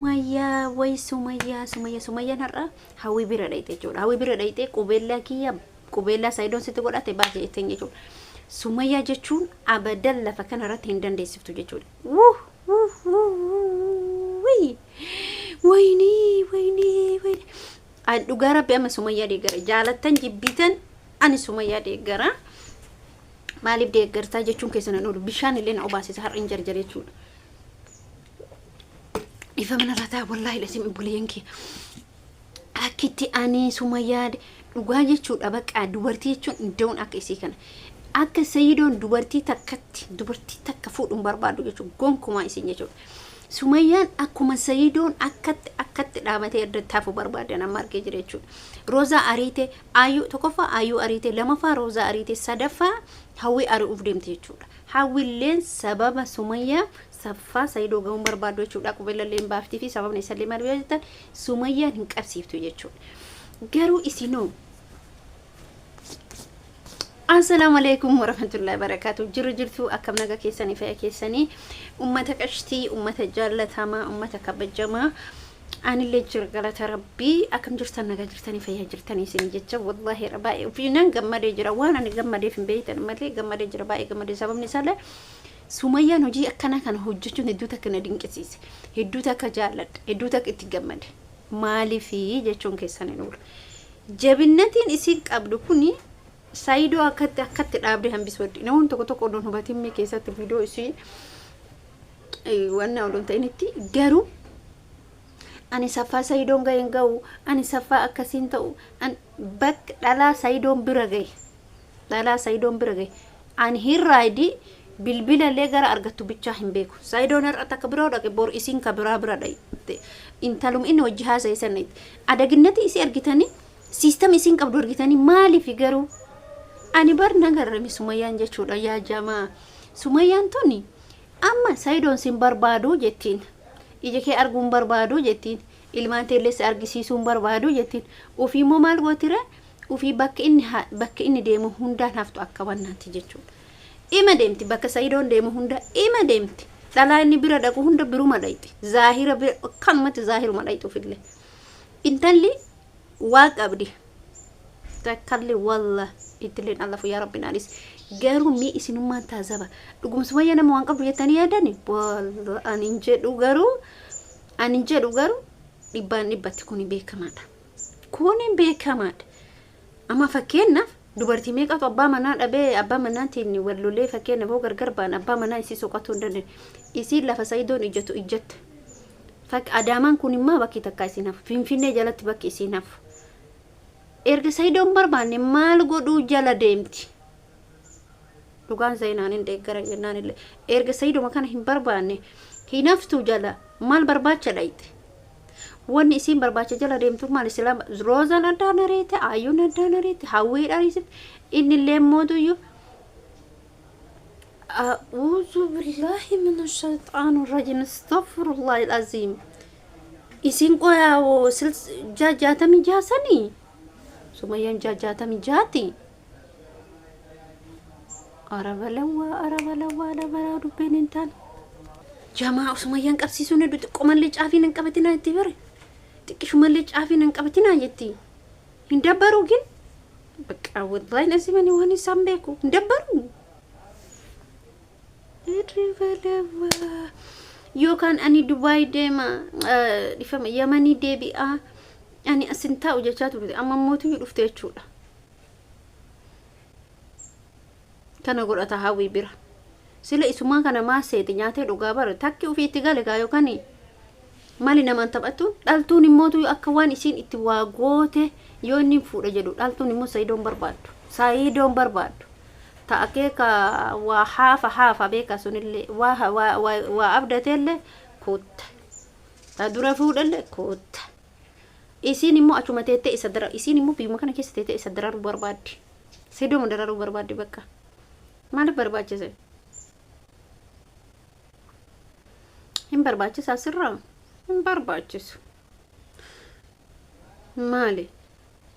Sumayyaa way Sumayyaa Sumayyaa Sumayyaan har'a hawwii bira dhayxe jechuudha. Hawwii bira dhayxee qubeellaa kiyya qubeellaa Sayidoon sitti godhate baase jetteen jechuudha. Sumayyaa jechuun abadan lafa kana irratti hin dandeessiftu jechuudha. Wuh wuh wuh wuh waynii waynii waynii. Ani dhugaa rabbi amma Sumayyaa deeggara. Jaalattan jibbitan ani Sumayyaa deeggara. Maaliif deeggartaa jechuun keessan hin oolu. Bishaan illee na obaasisa har'a hin jarjare jechuudha. Dhiifama narraa ta'a wallaahi lasim obboleeyyan kee. Akkitti ani Sumayyaa dhugaa jechuudha bakka dubartii jechuun iddoon akka isii kana. Akka Sayidoon dubartii takkatti dubartii takka fuudhuun barbaadu jechuudha gonkumaa isin jechuudha. Sumayyaan akkuma Sayidoon akkatti akkatti dhaabatee addatti hafu barbaadan amma argee jira jechuudha. Roozaa ariite Ayyuu tokkoffaa Ayyuu ariite lamaffaa Roozaa ariite sadaffaa Hawwii ari'uuf deemte jechuudha. Hawwilleen sababa Sumayyaa saffaa Sayidoo gahuun barbaaddu jechuudha. Qubeellallee hin baaftii fi sababni isallee maal yoo jettan Sumayyaan hin qabsiiftu jechuudha. Garuu isinoo Assalaamu alaikum warahmatullahi wabarakatuh. Jiru jirtu akkam naga keessanii fayya keessanii ummata qashtii, ummata jaallatamaa, ummata kabajamaa. Anillee jira galata rabbii akkam jirtan nagaa jirtanii fayyaa jirtanii isin jecha wallaahi baay'ee ofii nan gammadee jira waan ani gammadeef hin beektan malee gammadee jira baay'ee gammadee sababni isaallee Sumayyaan hojii akkanaa kana hojjechuun hedduu takka na dinqisiise hedduu takka jaalladhe hedduu takka itti gammade maaliifii jechuun keessan hin oolu jabinnatiin isin qabdu kuni Saayidoo akkatti akkatti dhaabdee hambisuu namoonni tokko tokko odoon hubatiin mee keessatti viidiyoo isii wanna odoon ta'initti garuu ani saffaa sayidoon gahe hin ga'u ani saffaa akkasiin ta'u an bakka dhalaa sayidoon bira gahe dhalaa sayidoon bira gahe ani hin raayidii bilbila illee gara argattu bichaa hin beeku sayidoon har'a takka biroo dhaqe bor isiin ka biraa bira dhaqe intalum inni wajji haasa'e sana itti adaginnati isii argitanii siistam isiin qabdu argitanii maaliif garuu ani bar nagarrami sumayyaan jechuudha yaa jamaa sumayyaan tuni Amma Sayidoon sin barbaadu jettiin. Ija kee arguu hin barbaadu jettiin. Ilmaan teellee si argisiisuu hin barbaadu jettiin. Ufii immoo maal gootire? Ufii bakka inni bakka inni deemu hundaan haftu akka wannaatti jechuudha. Ima deemti bakka Sayidoon deemu hunda ima deemti. Dhalaa inni bira dhaqu hunda biruma dhayxi. Zaahira bira akkanumatti zaahiruma dhayxi ufillee. Intalli waa qabdi. Takkallee wallah ittilleen allafu yaa rabbi naa dhisi. Garuu mee isinummaan taazaba. Dhuguma sumayya nama waan qabdu jettanii yaadani? Wallah ani hin jedhu garuu ani hin jedhu garuu dhibbaan dhibbatti kuni beekamaadha. Kuni beekamaadha. Amma fakkeenyaaf dubartii meeqatu abbaa manaa dhabee abbaa manaatiin wal lolee fakkeenyaaf hoo gargar ba'an abbaa manaa isii soqatuu hin dandeenye. Isiin lafa sayidoon ijjatu ijjatte. Fakk Adaamaan kun immoo bakki takkaa isiin hafu. Finfinnee jalatti bakki isiin hafu. Erga Sayidoon barbaanne maal godhuu jala deemti? Dhugaan seenaan hin deeggara jennaan illee. Erga Sayidoma kana hin barbaanne hin haftuu jala maal barbaacha dhayxe? Wanni isiin barbaacha jala deemtu maal sila Roozaan addaan ariite, Ayyuun addaan ariite, Hawwii ariisifte, inni illee mootuyyuu A'uuzu billaahi mina shayxaani rajiim astaghfirullahi al'aziim. Isin qoyaa 66 sanii Sumayyaan 66ti. Araba lawwaa araba lawwaa araba lawwaa dubbiin hin taane. Jamaa Sumayyaan qabsiisuun hedduu xiqqoomallee caafiin hin qabatinaa itti bare. Xiqqishumallee caafiin hin qabatinaa jetti. Hin dabbaruu gin Bakka wallahi nasimani waan isaan beeku hin dabbaru. Irri Yookaan ani Dubaay deema dhifama Yamanii deebi'aa ani asin taa'u jechaa turte amma mootu dhufte jechuudha. Kana godhata hawwii bira. Sila isumaa kana maa seete nyaatee dhugaa bara takki ofii itti gale kaa yookaan mali namaan taphattu dhaltuun immootu akka waan isiin itti waa goote yoo inni fuudha jedhu dhaltuun immoo sayidoon barbaaddu sayidoon barbaaddu ta akeeka waa haafa haafa beeka sunillee waa waa waa abdateellee kootta ta dura fuudhellee kootta isiin immoo achuma teettee isa dara isiin immoo biyyuma kana keessa teettee isa dararuu barbaaddi sayidooma dararuu barbaaddi bakka maaliif barbaachise Hin barbaachisa asirraa? Hin barbaachisu. Maali?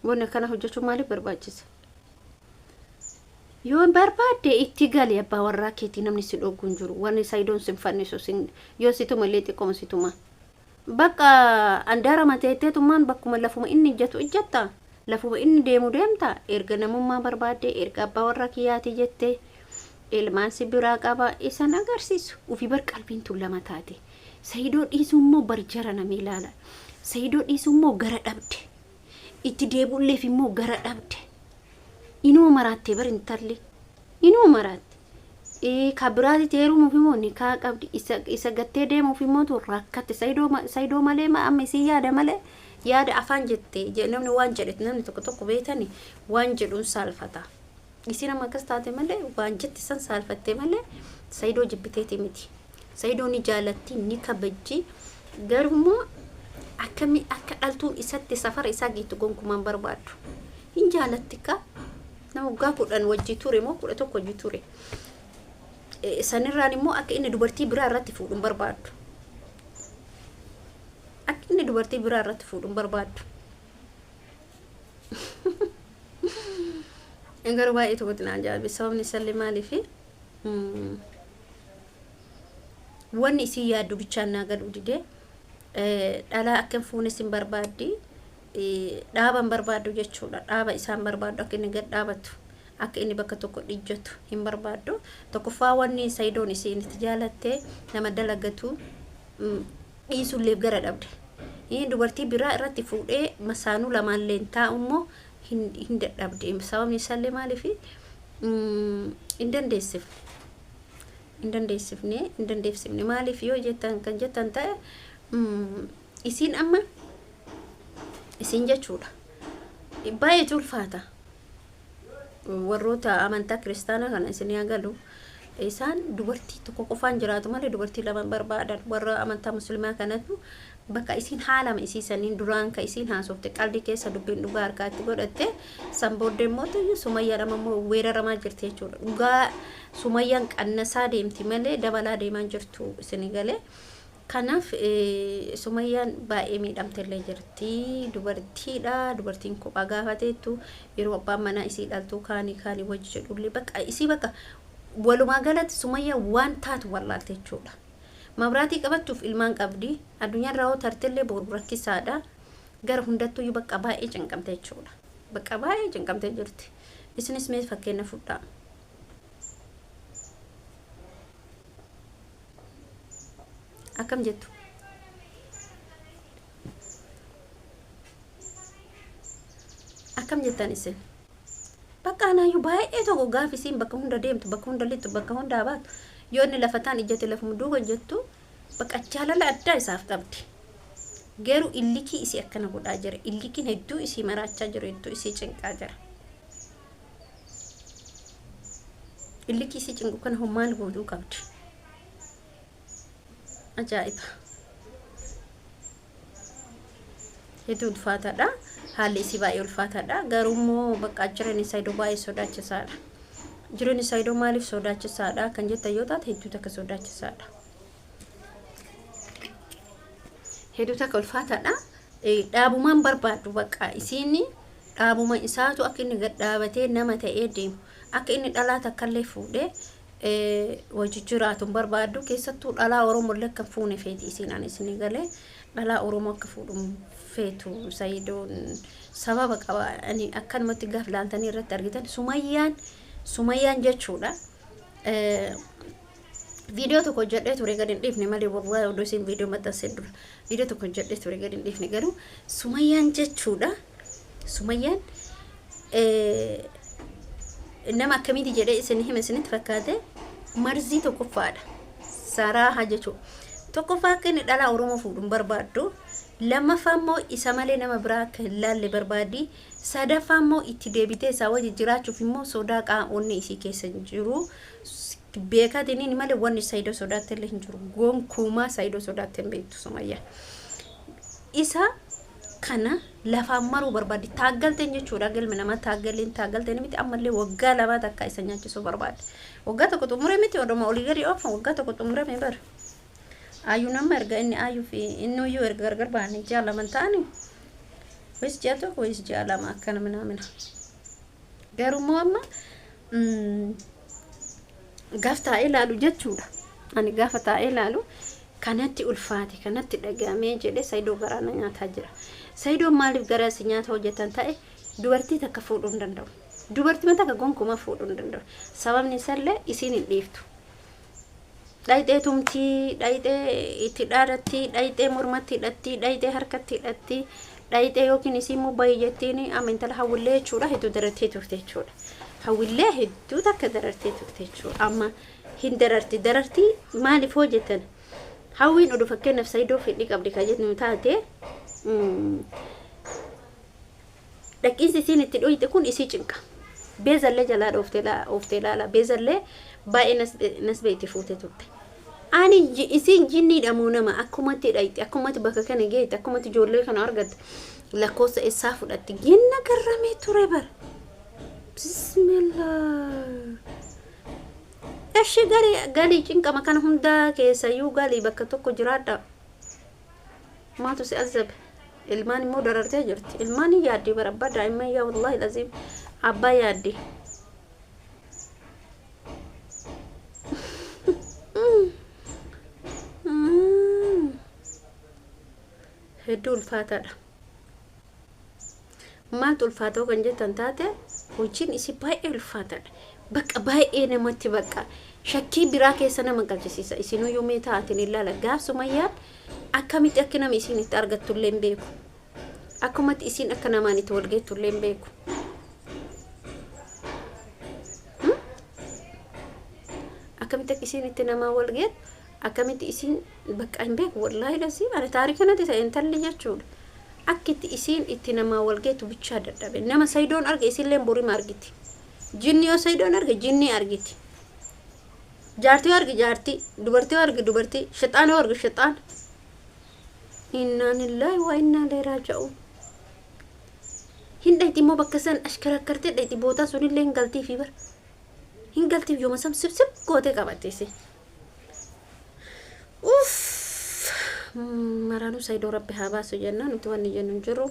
Wanni akkana hojjechuun maaliif barbaachisa? Yoo barbaadde itti gali abbaa warraa keetii namni si dhoggu hin jiru. Wanni sayidoon sin fannisu sin yoo si tuma illee xiqqooma si tuma. Bakka andaara mateetteetummaan bakkuma lafuma inni ijjatu ijjatta. Lafuma inni deemu deemta. Erga namummaa barbaadde, erga abbaa warra kiyyaati jettee ilmaan si biraa qaba isan agarsiisu. Ufii bar qalbiin tun lama taate. Sayidoo dhiisuu immoo bar jara namee ilaala. Sayidoo dhiisuu immoo gara dhabde. Itti deebi'ulleef immoo gara dhabde. Inuma maraatte bar intalli. Inuma maraatte. Ka biraatitti heerumuuf immoo nikaa qabdi. Isa gattee deemuuf immoo tu rakkatte. Sayidoo malee amma isii yaada malee yaada afaan jette namni waan jedhe namni tokko tokko beetani waan jedhuun saalfata. Isiin amma akkas taate malee waan jette san saalfatte malee Sayidoo jibbiteeti miti. Sayidoo ni jaalatti ni kabajji garuu immoo akkami akka dhaltuun isatti safara isaa geettu gonkumaan barbaaddu. Hin jaalatti kaa nama waggaa 10 wajji ture moo 11 wajji ture. Sanirraan immoo akka inni dubartii biraa irratti fuudhu hin barbaaddu. Akka inni dubartii biraa irratti fuudhu hin barbaaddu. Garuu baay'ee tokkotti na ajaa'ibe sababni isallee maaliifi wanni isii yaaddu bichaan naa galuu didee dhalaa akka hin fuunes hin barbaaddi dhaaba hin barbaaddu jechuudha dhaaba isaan barbaaddu akka inni gad dhaabatu akka inni bakka tokko dhijjatu hin barbaaddu tokkoffaa wanni sayidoon isiin itti jaalatte nama dalagatu dhiisulleef gara dhabde. Dubartii biraa irratti fuudhee masaanuu lamaalleen taa'u immoo hin dadhabde. Sababni isaallee maaliif hin dandeessifne. Hin dandeessifne hin dandeessifne maaliif yoo jettan kan jettan ta'e isiin amma isiin jechuudha. Baay'eetu ulfaata. Warroota amantaa kiristaanaa kana isin haa galu. Isaan dubartii tokko qofaan jiraatu malee dubartii lama hin barbaadan. Warra amantaa musliimaa kanatu bakka isiin haalama isii saniin duraan ka isiin haasofte qalbii keessa dubbiin dhugaa harkaatti godhatte san booddee immoo tuyyu sumayyaan amma immoo weeraramaa jirti jechuudha. Dhugaa sumayyaan qannasaa deemti malee dabalaa deemaa jirtu isin galee. Kanaaf Sumayyaan baay'ee miidhamtellee jirti. Dubartiidha. Dubartiin kophaa gaafa teettu yeroo abbaan manaa isii dhaltuu kaanii kaanii wajji jedhullee bakka isii bakka walumaa galatti Sumayyaan waan taatu wallaalte jechuudha. Mabraatii qabachuuf ilmaan qabdi. Addunyaan raawoo tartellee boru rakkisaadha. Gara hundattuyyuu bakka baay'ee cinqamte jechuudha. Bakka baay'ee cinqamtee jirti. Isinis mee fakkeenya fudhaa. Akkam jettu? Akkam jettan isin? Bakka anaayyuu baay'ee tokko gaaf isiin bakka hunda deemtu, bakka hunda lixxu, bakka hundaa baatu, yoo inni lafa taan ijjate lafuma duuba jettu, bakka jaalala addaa isaaf qabdi. Garuu illikii isii akkana godhaa jira. Illikiin hedduu isii maraachaa jiru, hedduu isii cinqaa jira. Illikii isii cinqu kana hoo maal godhuu qabdi? Ajaa'iba! Hedduu ulfaataadha. Haalli isii baay'ee ulfaataadha. Garuu immoo bakka jireenya Saayidoo baay'ee sodaachisaadha. Jireenyi Saayidoo maaliif sodaachisaadha kan jettan yoo taate hedduu takka sodaachisaadha. Hedduu takka ulfaataadha. Dhaabumaan barbaaddu bakka isiin dhaabuma isaatu akka inni gad dhaabatee nama ta'ee deemu akka inni dhalaa takkallee fuudhee wajji jiraatu hin barbaaddu keessattuu dhalaa Oromollee akka hin fuune feeti isiin ani isinii galee dhalaa Oromoo akka fuudhu hin feetu Sayidoon sababa qaba ani akkanumatti gaaf laaltanii irratti argitan Sumayyaan Sumayyaan jechuudha. Viidiyoo tokko hojjedhee ture gadi hin dhiifne malee wallahi odoo isin viidiyoo maxxanseen dura viidiyoo tokko hojjedhee ture gadi hin dhiifne garuu Sumayyaan jechuudha Sumayyaan nama akkamiiti jedhee isin hima isinitti fakkaate marzii tokkoffaadha saraaha jechuudha tokkoffaa akka inni dhalaa Oromoo fuudhu hin barbaaddu lammaffaa immoo isa malee nama biraa akka hin laalle barbaaddi sadaffaa immoo itti deebitee isaa wajji jiraachuuf immoo sodaa qaamonni isii keessa hin jiru beekatiniin malee wanni Saidoo sodaatte illee hin jiru. Gonkumaa Saidoo sodaatte hin beektu Sumayyaan. Isa kana lafaan maruu barbaaddi. Taaggalteen jechuudha galmi namaa taaggaleen taaggalteen miti ammallee waggaa lamaa takka isa nyaachisuu barbaaddi. Waggaa tokko xumure miti oduma olii gadi oofa waggaa tokko xumurame bara. Ayyuun amma erga inni ayyuu fi innuyyuu erga gargar ba'anii ji'a lama ta'anii wayis ji'a tokko wayis ji'a lama akkana minaamina. Garuu immoo amma gaaf taa'ee ilaalu jechuudha. Ani gaafa taa'ee ilaalu Kanatti ulfaate kanatti dhaga'amee jedhe Saidoo garaa na nyaataa jira. Saidoon maaliif garaa si nyaata hojjetan ta'e dubartii takka fuudhuu hin danda'u. Dubartii takka gonkumaa fuudhuu hin danda'u. Sababni isaallee isiin hin dhiiftu. Dhayxee tumtii, dhayxee itti dhaadatti, dhayxee mormatti hidhatti, dhayxee harkatti hidhatti, dhayxee yookiin isii immoo bayi jettiin amma intala hawwillee jechuudha hedduu darartee turte jechuudha. Hawwillee hedduu takka darartee turte jechuudha. Amma hin dararti darartii maaliif hojjetan? Hawwiin oduu fakkeenyaaf Saidoo fedhii qabdi kan jennu taate dhaqiinsi isiin itti dhoyte kun isii cinqa. Beezallee jalaa dhooftee ooftee laala. Beezallee baay'ee nasbee itti fuutee turte. Ani isiin jinniidha moo nama akkumatti dhayxe akkumatti bakka kana geette akkumatti ijoollee kana argatte lakkoofsa eessaa fudhatti ginna garramee ture bara. Bismillah. Eshi gali gali cinqama kana hundaa keessayyuu gali bakka tokko jiraadha. Maatu si azzabe. Ilmaan immoo darartee jirti. Ilmaan hin yaaddi bara abbaa daa'imman yaa wallaahi laziim abbaa yaaddi. Hedduu ulfaataadha. Maaltu ulfaatoo kan jettan taate hojiin isii baay'ee ulfaataadha. Bakka baay'ee namatti bakka shakkii biraa keessa nama galchisiisa. Isinuyyuu mee taa'atiin ilaala. Gaaf Sumayyaan akkamitti akka nama isiin itti argattullee hin beeku. Akkumatti isiin akka namaan itti wal geettullee hin beeku. Akkamitti akka isiin itti namaa wal geettu akkamitti isiin bakka hin beeku wallaahi lasii ani taarika natti ta'e intalli jechuudha. Akkitti isiin itti namaa wal geettu bichaa dadhabe. Nama Sayidoon arge isiilleen borima argiti. Jinni yoo Sayidoon arge jinni argiti. Jaartii yoo arge jaartii, dubartii yoo arge dubartii, shexaana yoo arge shexaana. Innaa lillaahi wa innaa ilaihi raaji'uun. Hin dhayti immoo bakka san ashkarakkartee dhayti bootaa sunillee hin galtiifi bar. Hin galtiif yooma san sibsib gootee qabatte isin. Uff maraanuu Saidoo rabbi haa baasu jenna nuti wanni jennu hin jiru.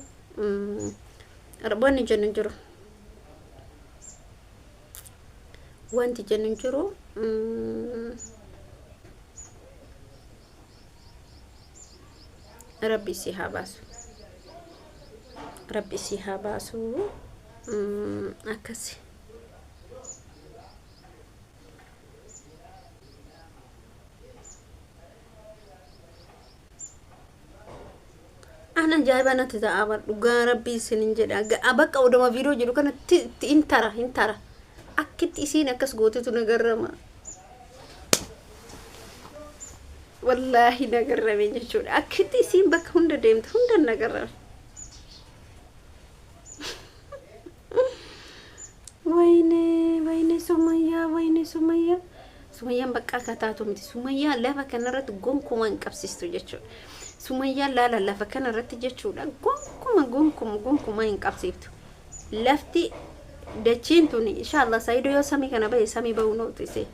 Wanni jennu hin jiru. Wanti jennu hin jiru. Rabbi isii haa baasu. Rabbi isii haa baasu. Akkasi. An ajaa'iba natti ta'a bar dhugaa rabbii isinin jedha ga'a bakka oduma viidiyoo jedhu kana itti hin tara hin tara akkitti isiin akkas gootetu na garrama wallaahi na garrame jechuudha akkitti isiin bakka hunda deemte hunda na garrame. Wayne wayne Sumayyaa wayne Sumayyaa Sumayyaan bakka akka taatu miti Sumayyaan lafa kanarratti gonkumaa hin qabsiistu jechuudha. Sumayyaan laala lafa kanarratti jechuudha gonkuma gonkuma gonkumaa hin qabsiiftu. Lafti dachiin tuni inshaallah Saidoo yoo samii kana bahe samii bahuun ooltu isee.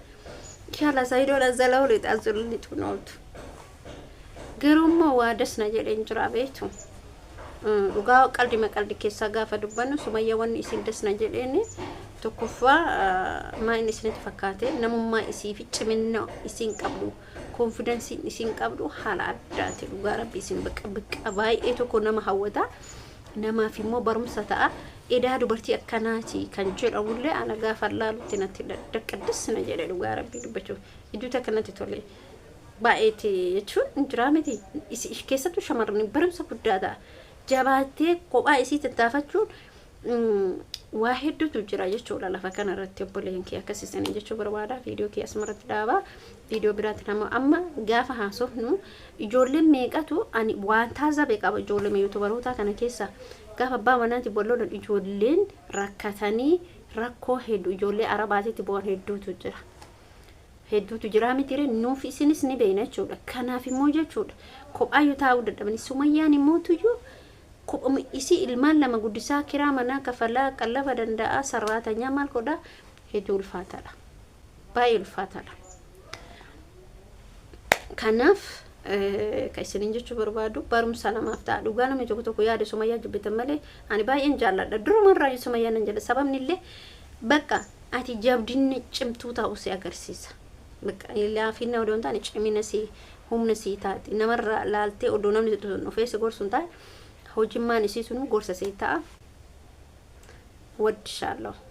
Inshaallah Saidoo dhazzala olii azzulli ooltu. Garuu immoo waa das na jedheen jira beektu. Dhugaa qaldima qaldi keessaa gaafa dubbannu Sumayyaa wanni isin das na jedheen tokkoffaa maa inni isinitti fakkaate namummaa isii fi ciminna isiin qabdu koonfidansiin isiin qabdu haala addaati dhugaa rabbi isin bakka bakka baay'ee tokko nama hawwata namaaf immoo barumsa ta'a edaa dubartii akkanaati kan jedhamullee ana gaafa laalutti natti daqqaddas na jedhe dhugaa rabbii dubbachuuf iddoo takka natti tole. Baay'eeti jechuun hin jiraa miti. Keessattuu shamarraniif barumsa guddaa ta'a. Jabaattee kophaa isii tattaafachuun waa hedduutu jira jechuudha lafa kana irratti obboleen kee akkas isiniin jechuu barbaada. Viidiyoo kee asumarratti dhaaba. Viidiyoo biraatti nama amma gaafa haasofnu ijoolleen meeqatu ani waan taazabe qaba ijoollee yuutubarootaa kana keessa gaafa abbaa manaati wal lolan ijoolleen rakkatanii rakkoo hedduu ijoollee arabaatitti bu'an hedduutu jira. Hedduutu jiraa miti ree nuuf isinis ni beeyna jechuudha. Kanaaf immoo jechuudha kophaayyuu taa'uu dadhabani. Sumayyaan immoo tuyyuu kophuma isii ilmaan lama guddisaa kiraa manaa kafalaa qallaba danda'aa sarraatanyaa maal godhaa hedduu ulfaataadha. Baay'ee ulfaataadha. Kanaaf kan isinin jechuu barbaadu barumsa namaaf ta'a. Dhugaa namni tokko tokko yaada Sumayyaa jibbitan malee ani baay'een jaalladha. Durumarraa Sumayyaa nan jaalladha. Sababni illee bakka ati jabdinni cimtuu ta'uu si agarsiisa. Bakka laafina odoo hin taane cimina si Humna sii taati. Namarraa laaltee odoo namni sun dhufee si gorsu hin taane, hojimmaan isii sun gorsa sii ta'a. Waddishaallahu.